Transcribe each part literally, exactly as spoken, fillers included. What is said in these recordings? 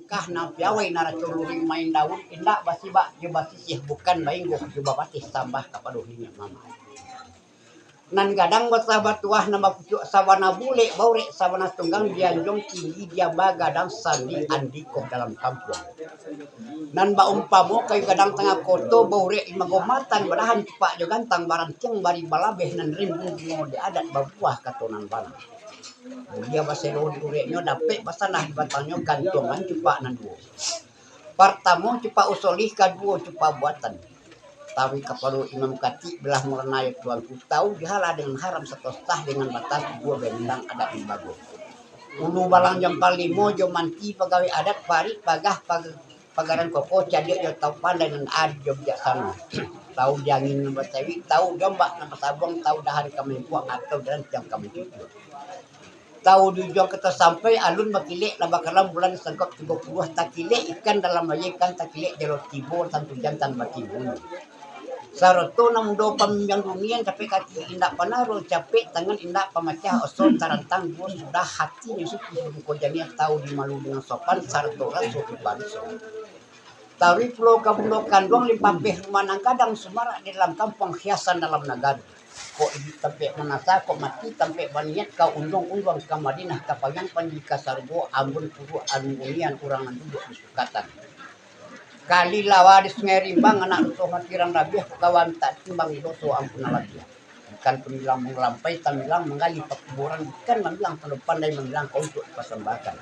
Kah nan piawai naraco luruih main daun, indak basibak jo basisiah, bukan bainggoh jo babatih, sambah kapado niniak mamak. Nan gadang basah batuah, nan bapucuak sabana bulek, baurek sabana tunggang, dianjuang tinggi, diamba gadang sandi, andikoh dalam kampuang. Nan baumpamo kayu gadang tangah koto, baurek limo gomatan, badahan cupak jo gantang, barantiang bari balabeh, nan rimbun bungo di adat, babuah kato nan bana. Mulia baselo di ureknyo, dapek basandah di batangnyo, gantuangan cupak nan duo. Partamo cupak usolih, kaduo cupak buatan. Taruih kapado imam katik, bilah murana yo tuanku, tau dihala dengan haram, sato sah dengan batas, duo bendang adat limbago. Ulu balang jampang limo jo manti pagawai adat, parik pagah pag-, pagaran kokoh, cadiak jo tau pandai, nan adil jo bijaksano. Tau di angin nan basawik, tau di ombak nan basabuang, tau dahan ka maimpuak, atau dahan tiang ka mancucuak. Tau di ujuang ka tasampai, alun bakilek lah bakalam, bulan sangkop tigo puluah, takilek ikan dalam aia, ikan takilek jalo tibo, tantu jantan batibonyo. Sarato nan mudo pambimbiang dunia, capek kaki indak panaro, capek tangan indak pamacah, oso tarantang duo sudah, hatinyo suci muko janiah, tau di malu dengan sopan, sarato raso di bariso. Taruih pulo ka bundo kanduang, limpapeh rumah nan gadang, sumarak di dalam kampuang, hiasan dalam nagari. Kok iduik tampek manasa, kok mati tampek baniat, ka unduang-unduang ka Madinah, ka payang panji ka sarugo, ambun puruak alun unian, urang nan duduak di sukatan. Kali lawa di Sungai Rimbang, anak rusuh mati rang rabiah, kok gawa mintak timbang, di doso ampunan labiah. Ikan tambilang mangalampai, tambilang manggali pakuburan, ikan mambilang tando pandai, mambilang ka untuak dipasambahkan.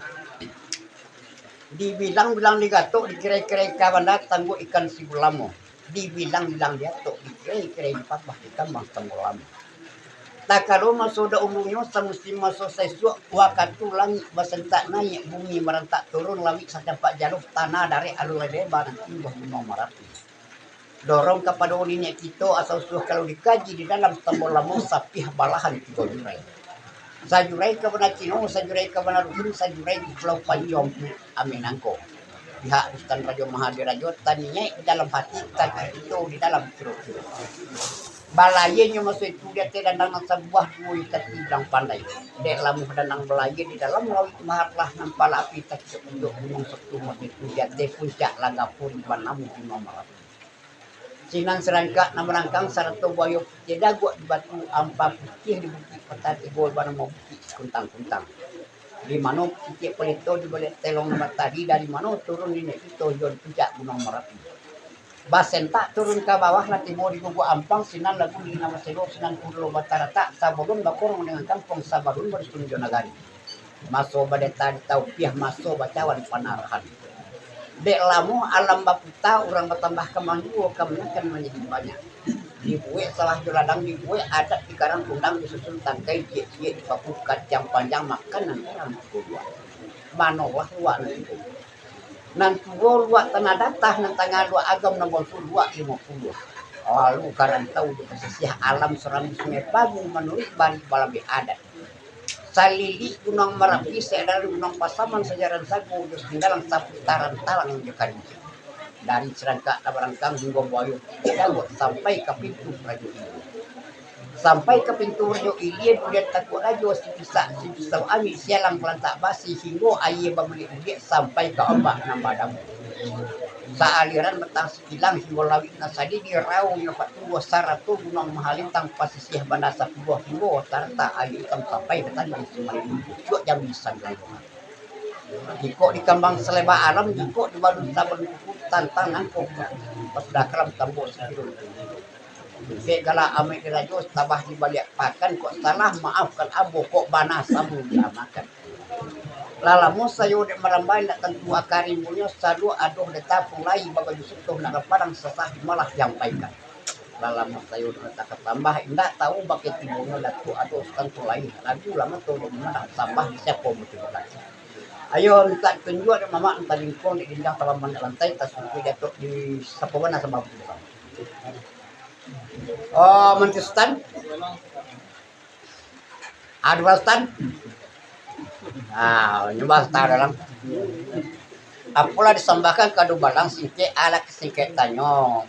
Dibilang-bilang digatok, dikirai-kirai ka banda, tangguak ikan sigulamo. Dibilang-bilang diatok, dikirai-kirai dipapah, dikambang samo lamo. Takalo maso dahulunyo, samusim maso saisuak, wakatu langik basantak naiak, bumi marantak turun, lauik sacampak jaluah, tanah darek alun lai leba, nan timbua Gunuang Marapi. Dorong kapado niniak kito, asa usuah kalau dikaji, di dalam Tambo Lamo, sapiah balahan tigo jurai. Sajurai ka bana Cino, sajurai ka bana Ruhin, sajurai di Pulau Panjang, Amin Angko. Pihak Sutan Rajo Mahadirajo, taniaik di dalam hati, takito di dalam kiro-kiro. Balayanyo maso itu di ateh dandang nan sabuah, duo ikati bilang pandai. Dek lamuah dandang balayan di dalam lauik, mahalah nan pala api, takito untuak Gunuang Sabtu maso itu, di ateh puncak Langgapo, di banamo Gunuang Marapi. Sinan sirangkak nan marangkang, sarato buayo putiah daguak di batu, ampa putiah di bukik, pata tigo banamo Bukik Sikuntang-kuntang. Di mano titiak palito di baliak telong nan batadi, dari mano turun niniak kito, iyo di puncak Gunuang Marapi. Basentak turun ka bawah, lah tibo di Guguak Ampang, sinan lagu di Nama Selo, sinan kulo bataratak, sabalun bakorong dengan kampuang, sabalun badusun jo nagari. Maso badeta di taupiah, maso bacawan panarahan. Dek lamuah alam baputa, urang batambah ka manjuo, kamanakan manjadi banyak. Dibuek sawah jo ladang, dibuek adat di karang kundang, disusun tangkai ciek-ciek, dipaku kacang panjang, makanan urang tigo luak. Manolah luak nan tigo. Nan tuo luak Tanah Datah, nan tangah luak Agam, nan bonsu luak Limo Puluah. Lalu ka rantau di pasisiah alam, sarambu Sungai Pagu, manuruik bari balabeh adat. Salilik Gunuang Marapi, saadalan Gunuang Pasaman, sajaran Sago jo Singgalang, saputaran Talang jo Karinci. Dari sirangkak nan marangkang hinggo buayo putiah daguak, sampai ka pintu Rajo Ilie. Sampai ka pintu Rajo Ilie, buliah takuak rajo, sipisak, sipisau amik, sialang balantak basi, hinggo aia babuliak-buliak, sampai ka ombak nan badambu. Saaliran batang sikilang, hinggo lauik nan sadidi, raunyo nan batuo, sarato gunuang mahalintang, pasisiah Banda Sapuluah, hinggo tarata aia itam, sampai batandai Sumalili, pucuak Jambi Sanggau Bunga. Jikok dikambang saleba alam, jikok dibalun sabalun kuku, tantang nangko pasudah kalam, tambok sakiro. Bukek galak amek dirajo, tabah di baliak pakan, kok salah maafkan ambo, kok bana samo diamakan. Lah lamo sayo dek marambai, ndak tantu aka rimbunyo, saluak adoh dek tapung lai, babaju sutoh nak ka padang, sasah malah diampaikan. Lah lamo sayo dek tak katambah, indak tau bakeh tibonyo, Datuak adoh sutan tu lai, lagu lah mato dek mamadang, sambah siapo mutu bukan. Ayo mintak tunjuak dek mamak, mintak lingkuang dek dindang, talaman dek lantai, tasungkuik di atok di sapo bana sambah bukan. Oh, Mantu Sutan. Ado Sutan. Ah, nyumbah Sutan dalam. Apolah disambahkan ka dubalang singkek, alah singkek tanyo.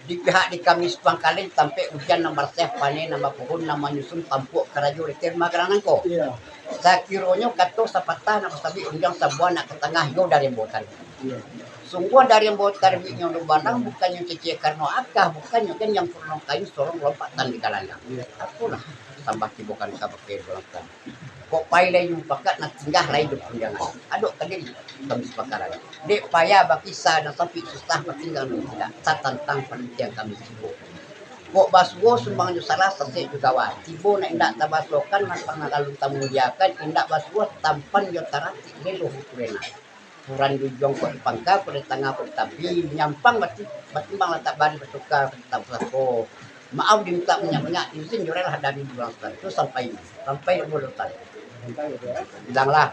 Di pihak di kami Suang Kaleng, tampek ujan nan barasah, paneh nan bapuhun, nan manyusun tampuak karajo di terma garang nangko. Iya. Sakironyo kato sapatah nak basabuik, rundiang sabuah nak ka tangah, iyo dari ambo tadi. Sungguah dari ambo tarbiknyo tu balang, bukannyo cecek karano akah, bukannyo kan yang kurang kain sorong lompatan di galandang. Apolah tambah tibo kan ka pakai bulan tadi. Kok pai lai jumpakat, nak singgah lai di panjangan. Adok tadi kami sapakaran. Dek payah bakisah, nak sampai susah, batinggang nan indak, tatantang panantian kami tibo. Kok basuo sumbang jo salah, sasek jo gawa. Tibo nak indak tabasokan, mantang nak lalu tamudiakan, indak basuo tampan jo taratik, lelo hukurena. Kuran di ujuang kok di pangka, kuran di tangah kok di tapi, nyampang bati-, batimbang latak bari batuka, tetap sako. Maaf diminta banyak-banyak, izin jo rela dari bulan tu sampai, sampai bulan. Bilanglah.